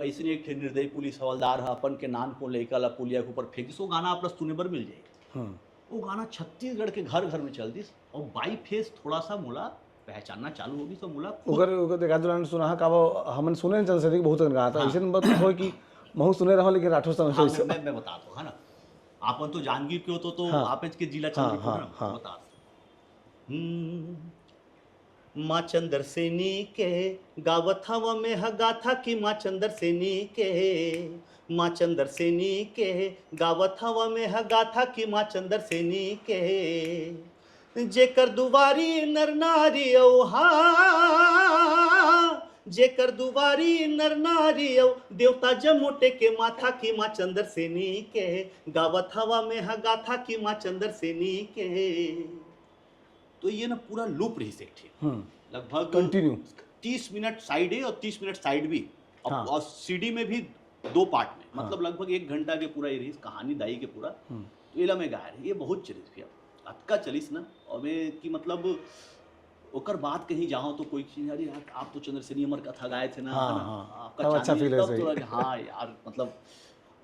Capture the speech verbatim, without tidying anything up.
अइसने एक ठे निर्दयी पुलिस हवलदार ह अपन के नानकुन लइका ला पुलिया के ऊपर फेंकिस, वो गाना आप ला सुने बर मिल जाही। हम्म। वो गाना छत्तीसगढ़ के घर घर में चल दिस और बाई फेस थोड़ा सा मोला पहचानना चालू होगी, तो मोला खुद ओकर ओकर देखा दुरान सुना है का वो हमन सुने चंद्रसेनी के बहुत गाना था। हाँ। ऐसे बात हो कि महू सुने रहो लेकिन राठौर हाँ, चंद्रसेनी मैं, मैं, मैं बताता हूँ, है ना, आपन तो जांजगीर के हो तो, तो हाँ। आप के जिला हाँ, चंद्रपुर हाँ, ना हाँ। बता। हम्म, माँ चंद्रसेनी के गावत हवा में ह गाथा की माँ चंद्रसेनी के, माँ चंद्रसेनी के गावत हवा में ह गाथा की माँ चंद्रसेनी के। जेकर दुवारी नर नारी अउ हा, जेकर दुवारी नर नारी अउ देवता जमोटे के माथा की माँ चंद्रसेनी के, गावत हवा में ह गाथा की माँ चंद्रसेनी के। तो ये ना पूरा लूप रही से एक ठे हम्म। लगभग Continue। तीस मिनट साइड ए और तीस मिनट साइड बी। अब हाँ। और सीडी में भी दो पार्ट में, हाँ। मतलब लगभग एक घंटा के पूरा ये रही कहानी दाई के पूरा। हम्म। तो एला मैं गाय रही, ये बहुत चलिस भैया, अतका चलिस ना। और मैं कि मतलब ओकर बाद कहीं जाओ तो कोई चीज, अरे यार, आप तो चंद्रसेनी अमर कथा गाए थे ना, हाँ, है ना? हाँ। आपका तब अच्छा चांदनी, feel है, तब सही। तो लगे, हाँ यार, मतलब